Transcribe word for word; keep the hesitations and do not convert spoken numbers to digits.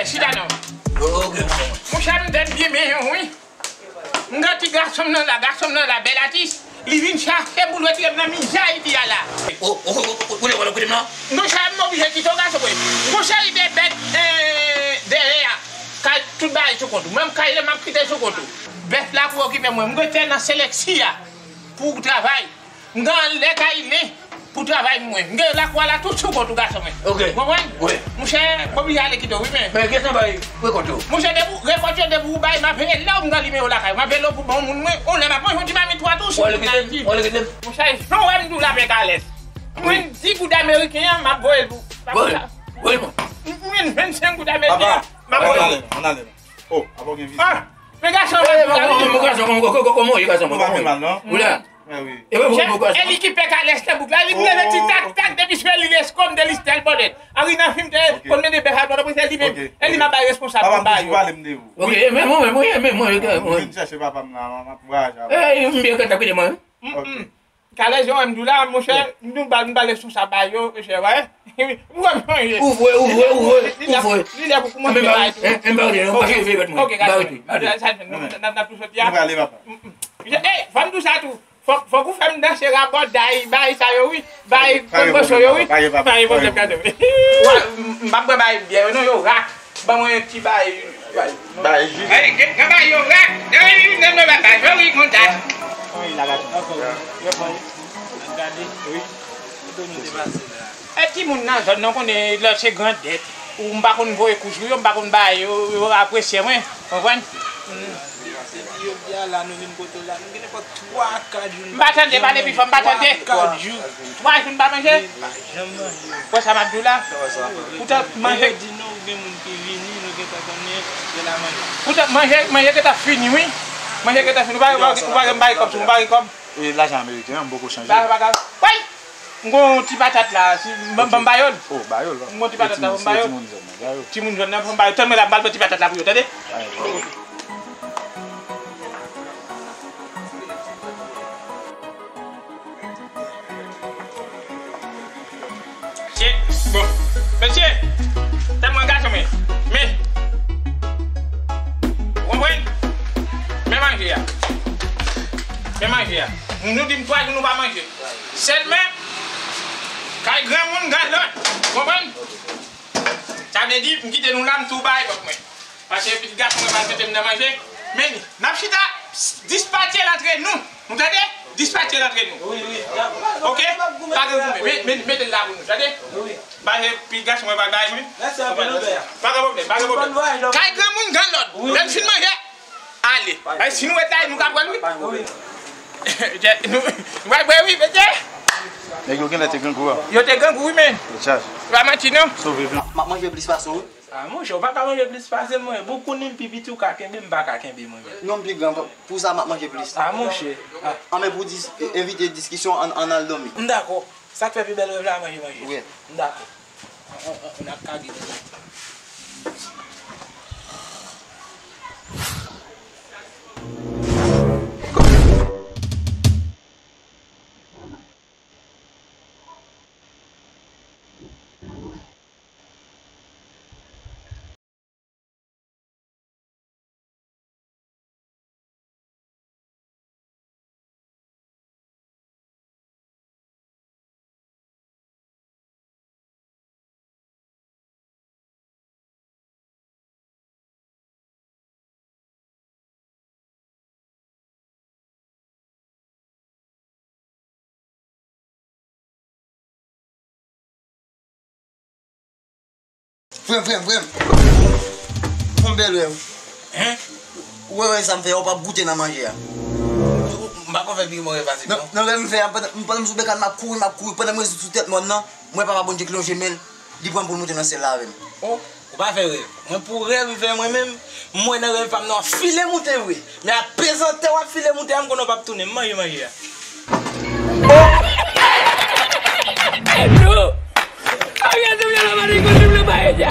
Chita non. Ok, ok. Monchè, m tèt byen men yon, wi. M gen ti gason m nan la, gason m nan la, bèl atis. Li vin chache m pou l retire m nan mizè Ayiti a la. O, o, o, o, ou lè wè l kote m nan? Monchè, m oblije kite w gason mwen. Monchè, li te bèt, eh, dèyè a. Kay tout bagay sou kont ou. Menm kay la, m ap kite sou kont ou. Bèf la pou okipe mwen. M rete nan seleksi a pou travay. M gen lè kay len pou travay mwen. M gen lakwa la tout sou kont ou gason mwen. Ok. Ou konprann? Wi. Monchè, m oblije ale kite w, wi, men. Men gen tan bay rekòt yo. Monchè, depi w rekòt yo, depi w bay, m ap rele w, m gen nimewo lakay. M ap rele w pou ban moun mwen. On lè m ap manje yon ti mamit twa tou, si w ale kite m, w ale kite m. Monchè, jan w wè m di w la, Pè Kalès. Mwen di goud ameriken an, m ap voye l pou. Voye l. Voye l, mwen. Mwen vennsenk goud ameriken an, m ap voye l. Papa, on ale, on ale. Oh, apa w gen vizit? Ah! Men gason, eh, mwen, mwen, mwen, gason, kòman, kòman, kòman w ye, gason, kòman w ye? Ou la? Mwen wi. E mwen, mwen, mwen, gason. E li ki pè Kalès nan bouk la, li leve ti tak, tak, depi sou li, Lescom, de Listel, Bòdèt. Anri nan fim, te, ok, konn mennen bèf al Bòdòprens, e li menm. Ok, e li m ap bay responsab pou bagay yo. Papa, m toujou pale m de ou. Ok, e men mwen, mwen, mwen, mwen, mwen. Vin chèche papa m la, m ap vwayaje avè l. Eh, m byen kontan kote mwen. Ok. Kalè, jan w wè m di w la, monchè, nou ba, nou ba responsab ba yo, monchè, wè. Ou wè m manje. Ou vre, ou vre, ou vre, ou vre. Li la pou koumanse bay tou. Ok, ok, ok. N ap tou soti a. Nou prale, papa. Ey, fò m di w sa tou. Fòk, fòk ou fè m danse rabòt, day, bay sa yo, wi. Bay konbosyo yo, wi. Pa gen pwoblèm, gade. M p ap bwè bay byè yo non, yo rak. Ban mwen yon ti bay, bay, bay jis. Ey, gen, gen bay yo rak. Ey, non, non, bay, bay, wi, kontan. Wi, la gade. Gade, wi. Kote nou te pase la? E timoun nan zòn nan konnen lè se grandèt. Ou m pa konn voye kouch pou yo, m pa konn ba yo, yo apresye mwen. Konprann? Epi jodi a la, nou vin kote w la, nou gen nenpòt twa, kat jou. M pa tande, pale pi fò, m pa tande. Twa, kat jou. Twa jou n pa manje? Wi, n pa janm manje. Wè sa m ap di w la? Poutan manje. Yo di non, ou gen moun ki vini, nou gentan konnen, yo la manje. Poutan manje, manje gentan fini, wi. Manje gentan fini. Ou pa, ou pa, ou pa janm bay kòb, ou pa gen kòb. E lajan ameriken an, m poko chanje. Ba, ba, ba. Woy! M gon ti patat la, si, ban, ban m ba yo l. Oh, ba yo l, ba. M gon ti patat la, ban m ba yo l. Timoun zòn nan, ba yo. Timoun zòn nan, ban m ba yo. Tann mwen la, m pral pran ti patat la pou yo, tande? Mesye, bon. Mesye, tann mwen gason mwen. Men. Ou konprann? Men manje a. Men manje a. Nou di m twa jou nou pa manje. Sèlman, kay granmoun, granlòt. Ou konprann? Sa vle di, m kite nou la, m tou bay lòt mwen. Paske pitit gason mwen pral mete m nan manje. Men li, n ap chita, dispatye l antre nou. Nou tande? Dispatye l antre nou. Wi, wi. Ok? Pa gen goumen. Men, men, mete l la pou nou. Tande? Wi. Paske pitit gason mwen pral bay mwen. Mèsi anpil, Lopè. Pa gen pwoblèm, pa gen pwoblèm. Kay granmoun, granlòt. Wi. Lè n fin manje, ale. Ay, si nou ret la, nou ka pran l, wi. Wi. Nou, nou pral bwè, wi, mesye. Nèg yo genlè te grangou, a. Yo te grangou, wi, men. Yo chaje. Se pa manti, non. Sove vi. M ap manje plis pase w, wi. A, monchè, ou pa ka manje plis pase mwen. Bon, ou konnen m pi piti, ou ka kenbe, m pa ka kenbe mwen menm. Non, m pi gran, pou sa m ap manje plis. A, monchè. A. An, men pou dis-, e-, evite diskisyon, ann, ann al dòmi. M dakò. Sa k fè pi bèl rèv la, manje, manje. Wi. M dakò. On, on, on, n ap kage. Frè m, frè m, frè m. Fè m bèl wè w. Hein? Ou wè, wè sa m fè a, ou p ap goute nan manje a. M pa konn fè pi mòre pase non. Nan, nan lè m fè a, pandan, pandan m sou bèkàn, m ap kouri, m ap kouri. Pandan m rete sou tèt mòn nan, m wè Papa Bondye ki lonje men l, li pran m pou l monte nan syèl la avè m. Oh, ou pa fè rèv. Mwen pou rèv m fè mwen menm, m wè nan rèv pa m nan w ap file moute vre. Men apezantè w ap file moute a, m konnen w p ap tounen. M manje manje a. Oh! Ay, yo! Ay, yo, se vye la, mari, kote m nan baye dja.